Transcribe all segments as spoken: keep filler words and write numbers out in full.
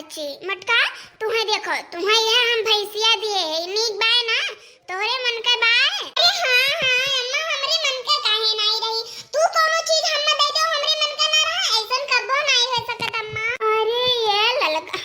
बच्ची, मोटका, तुहैं देखो, तुहैं यह हम भैंसिया दिए है, नीक बाय ना? तोहरे मन के बाय? अरे हाँ, हाँ, अम्मा, हमरे मन के काहे नाई रही? तू कौनो चीज हम्मा दे दो, हमरे मन के ना रहा, ऐसन कब्बो नाई हो सकत, अम्मा। अरे ये ललका,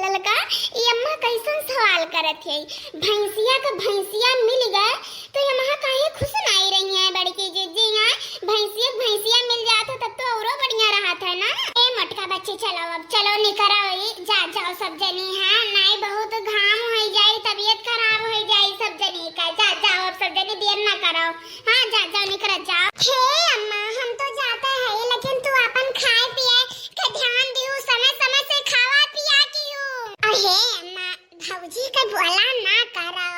ललका, ई अम्मा कैसन सवाल करत है? भैंसिया का भैंसिया मिल गए, तो ये अम्मा काहे खुश नाई रही है, बड़की जिज्जी, हाँ? भैंसिया, भैंसिया मिल जात है, तब तो औरो बढ़िया रहत है ना। ए मोटका बच्ची, चलो अब, चलो निकरा वही, जा, जाओ सब जनी, हाँ, नाई बहुत घाम होई जाई, तबीयत खराब होई जाई सब जनी का, जा, जाओ अब सब जनी देर ना करो, हाँ, जा, जाओ निकरा जाओ। हे अम्मा, हम तो जाते हैं, लेकिन तू अपन खाए पिए के ध्यान दियो, समय समय से खावा पिया कियो। अहे अम्मा, भौजी के बोला ना करो।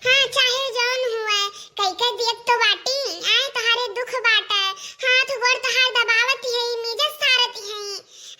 हाँ, चाहे जौन हुए, कई के दियत तो बाटी, आए तोहारे दुख बाटे। हाथ गोड़ तोहार दबावत ही, मिजत सारत ही।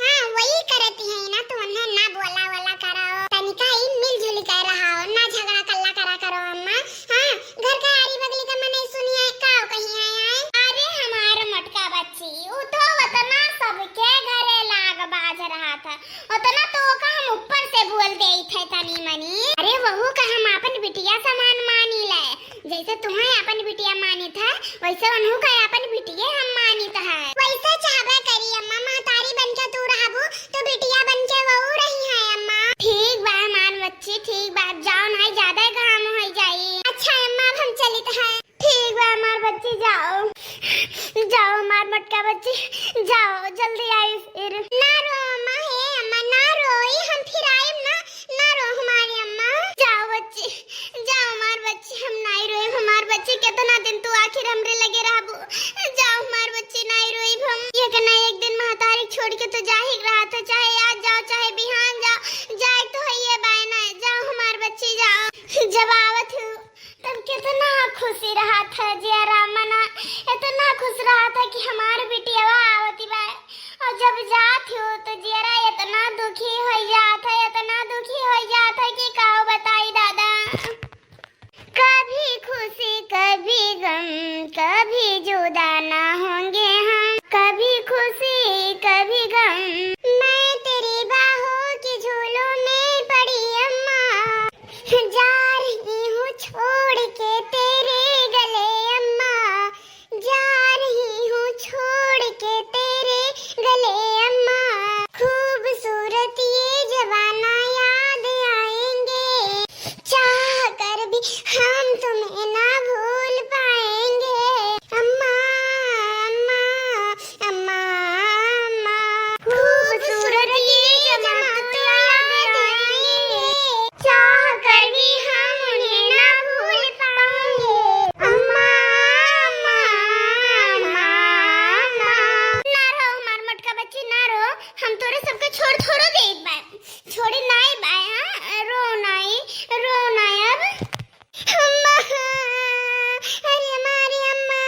हाँ, वही करत ही ना, तो उन्हें ना बोला वाला करो। तनिका ही मिलजुल के रहो, ना झगड़ा कल्ला करा करो अम्मा। हाँ, घर का आरी बगली का मनई सुनिए, का कही है आए? अरे हमार मोटका बच्ची, उ तो उतना सबके घरे लाग बाज रहा था। उतना तो ओका हम ऊपर से बोल देइत है तनी मनी। अरे वहू का हम आपन बिटिया समान मानी ले। जैसे तुहें आपन बिटिया मानित है, वैसे उन्हू का आपन बिटिये हम मानित है। वैसे चाहबे करी अम्मा, महतारी बन के तू रहबू, तो बिटिया बन के वहू रही है अम्मा। ठीक बा हमार बच्ची, ठीक बा, जाओ, नाई ज्यादा घाम होई जाई। अच्छा अम्मा, अब हम चलित है। ठीक बा हमार बच्ची, जाओ, जाओ हमार मोटका बच्ची, जाओ, जल्दी आई फिर। ना रो अम्मा, हे अम्मा, ना रो, ई हम फिर आइब ना, ना रो हमारी अम्मा। जाओ बच्ची, जाओ हमार बच्ची, हम नाई रोइब हमार बच्ची, कितना दिन तू आखिर हमरे लगे रहबू? जाओ हमार बच्ची, नाई रोइब हम। एक ना एक दिन महतारी छोड़ के तो जा ही रहा था, चाहे आज जाओ, चाहे बिहान जाओ, जाए तो है ये बाय ना। जाओ हमार बच्ची, जाओ। जब आवत हूँ तब कितना खुशी रहा था जियरा मना, इतना खुश रहा था कि हमार बिटियावा आवती बा। और जब जात हो तो जियरा इतना दुखी हो जात है, इतना दुखी हो जात है कि का बताई दादा। कभी खुशी कभी गम, कभी जुदा ना होंगे हम, कभी खुशी कभी गम। मैं तेरी बाहों के झूलों में पड़ी अम्मा, जा रही हूँ छोड़ के तेरे गले अम्मा, जा रही हूँ छोड़ के तेरे गले अम्मा। खूबसूरत ये जमाना याद आएंगे, चाह कर भी हम तुम्हें ना भूल पाएंगे। अम्मा, अम्मा, अम्मा, अम्मा। खूबसूरत ये जमाना तो याद आएंगे, चाह कर भी हम उन्हें ना भूल पाएंगे। अम्मा, अम्मा, अम्मा, अम्मा। ना रो हमार मोटका बच्ची, ना रो, हम तोरे सबके छोड़ थोड़ो देत बाय, छोड़े नाई बाय, हाँ? रो नाई, रो नाई अब। अम्मा, अरे हमारी अम्मा।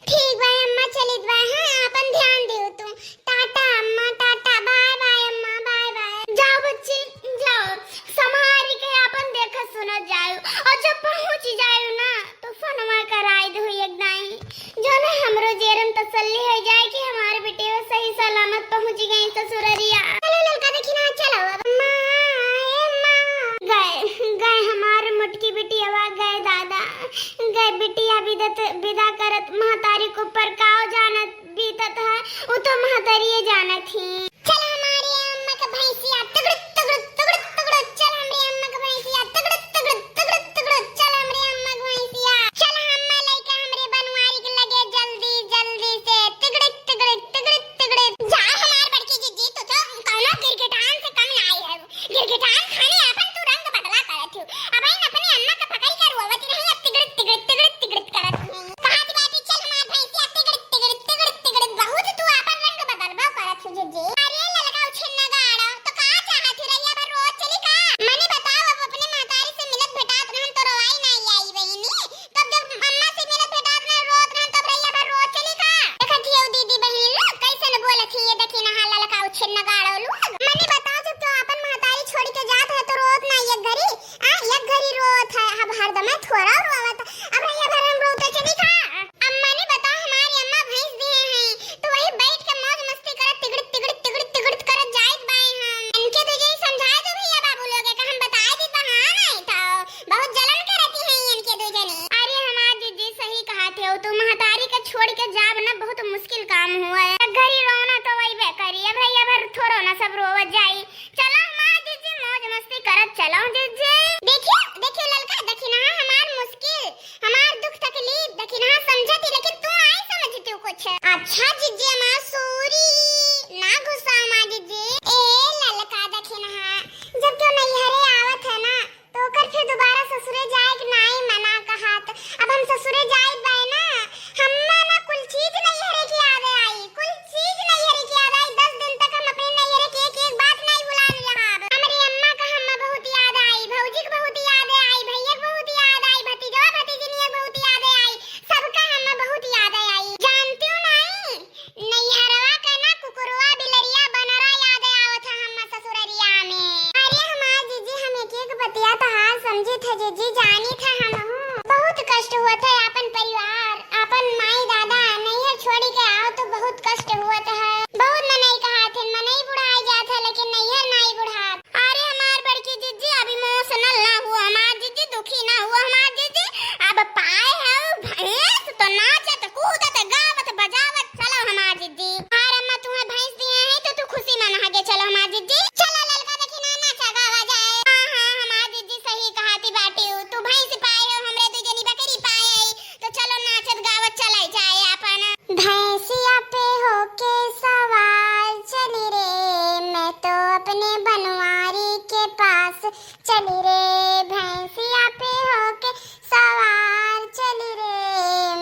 ठीक बाय अम्मा, चलित बाय, हाँ, आपन ध्यान दियो तू। टाटा अम्मा, टाटा, बाय बाय अम्मा, बाय बाय। जाओ बच्ची, जाओ, संभारी के आपन देखत सुनत जाओ, और जब पहुँच जाओ ना, तो फोनवा कराई दो एक दाई, जो ना हमरो जेरम तसल्ली हो जाए कि हमारे बेटे वो सही सलामत पहुँच गए ससुररिया। चलो ललका देखी ना, चलो अब। माँ, ए माँ। गए, गए हमारे मोटकी बिटियावा, गए दादा, गए बिटिया विदत, विदा करत महतारी के ऊपर काव जानत बीतत है, उ तो महतरिये जानत ही। चल हमारी अम्मा के भैंसिया, तुगड़ुक, तुगड़ुक, तुगड़ुक, तुगड़ुक, चल हमरे अम्मा के भैंसिया, तुगड़ुक, तुगड़ुक, तुगड़ुक, तुगड़ुक, चल हमरे अम्मा के भैंसिया। चल अम्मा लइका हमरे बनवारी के लगे जल्दी, जल्दी से, तुगड़ुक, तुगड़ुक, तुगड़ुक, तुगड़ुक। जा हमार बड़की जिज्जी, तू तो कौनो गिरगिटान से कम ना आई है। गिरगिटान खानी आपन तू रंग बदला करत हो। अब इन अपने अम्मा के पकड़ के रोवत रही, अब तिगड़ित, तिगड़ित, तिगड़ित, तिगड़ित करत रही। कहा दी बाटी, चल हमार भैंसिया, तिगड़ित, तिगड़ित, तिगड़ित, तिगड़ित, बहुत तू आपन रंग बदलबो करत हो जिज्जी। जाब ना बहुत मुश्किल काम हुआ है। घरी रोना तो वही बे करी है भैया, भर थोड़ो ना सब रोवत जाई। चलो हमार जिज्जी मौज मस्ती करत चलो जिज्जी। देखियो, देखियो ललका, देखी ना हमार मुश्किल, हमार दुख तकलीफ, देखी ना समझती, लेकिन तू आई समझती कुछ। अच्छा जिज्जी हमार sorry, ना गुस्सा हमार जिज्जी। ए ललका देखी ना, जब क्यों नैहरे आवत है ना, तो ओकर फिर दोबारा ससुरे जाए के नाई मना कहात। अब हम ससुरे जाए बाय ना, हम्मा ना कुल चीज नैहरे की याद आई, कुल चीज नैहरे की याद आई। दस दिन तक हम अपने नैहरे के एक एक बात नाई भुलान रहब। हमरी अम्मा का हम्मा बहुत याद आई, भौजी के बहुत याद आई, भैया के बहुत याद आई, भतीजवा भतीजिनिया के बहुत याद आई, सबका हम्मा बहुत याद आई। जानती हूँ नाई, नैहरवा के ना कुकुरवा, बिलरिया, बनरा याद आवत है हम्मा ससुररिया में। अरे हमार जिज्जी, हम एक एक बतिया तोहार समझित है जिज्जी, जानित है हमहू। बहुत कष्ट हुआ था आपन परिवार, आपन माई दादा नैहर छोड़ी के आओ तो बहुत कष्ट हुआ था। बहुत मनई कहात है, मनई बुढ़ाई जात है, लेकिन नैहर नाई बुढ़ात। अरे हमार बड़की जिज्जी, अब emotional ना हुआ हमार जिज्जी, दुखी ना हुआ हमार जिज्जी। अब पाए है भैंस तो नाचत कूदत गावत बजावत चलो हमार जिज्जी। हमार अम्मा तुम्हें भैंस दिए हैं तो तू खुशी मना के चलो हमार जिज्जी। चलो ललका देखी ना नाचा गावा जाए। हाँ हाँ हमार जिज्जी सही कहाती बाटी, तू भैंस पाए हो, हमरे दू जनी बकरी पाए है, तो चलो नाचत गावत चलाई जाए अपन। भैंसिया पे होके सवार चली रे, मैं तो अपने बनवारी के पास चली रे। भैंसिया पे होके सवार चली रे,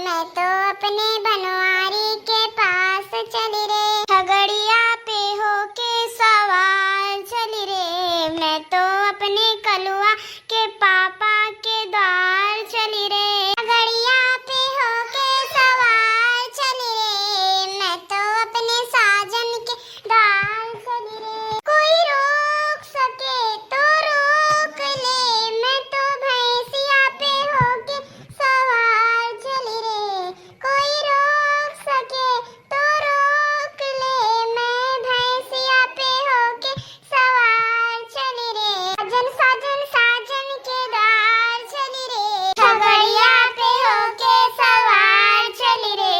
मैं तो अपने बनवारी के पास चली रे। हगड़िया पे होके सवार चली रे, मैं तो अपने कलुआ के पापा के द्वार चली रे। गड़िया पे होके सवार चली रे, मैं तो अपने साजन के द्वार चली रे। कोई रोक सके तो रोक ले, मैं तो भैंसिया पे होके सवार चली रे। कोई रोक सके तो रोक ले, मैं भैंसिया पे होके सवार चली रे। साजन, साजन, साजन के द्वार चली रे। हगड़िया पे होके सवार चली रे,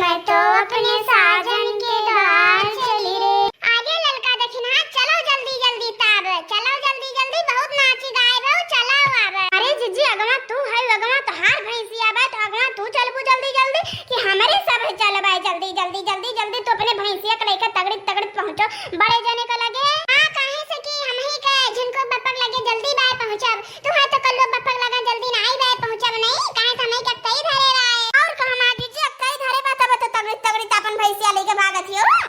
मैं तो अपने साजन के द्वार चली रे। आगे ललका दखिनहा, चलो जल्दी जल्दी ताब, चलो जल्दी जल्दी, बहुत नाची गाए भाऊ, चलो अब। अरे जिज्जी, अगवा तू है, अगवा तोहार भैंसिया बा, तो अगवा तू चलबू जल्दी जल्दी कि हमरे सब चलबा जल्दी जल्दी जल्दी जल्दी। तू अपने भैंसिया के लेके तगड़ी तगड़ी पहुँचो बड़े जने के लगे। हाँ, काहे से कि हमही के झिनको बप्पक लगे जल्दी बाय पहुँचब। तू है तो कल्लो बप्पक लगा जल्दी नाई बाय पहुँचब नहीं, काहे से हमही के अक्कई धरे बाय। और का हमार जिज्जी, अक्कई धरे बा तब तो तगड़ी तगड़ी त अपन भैंसिया लेके भागत हियो।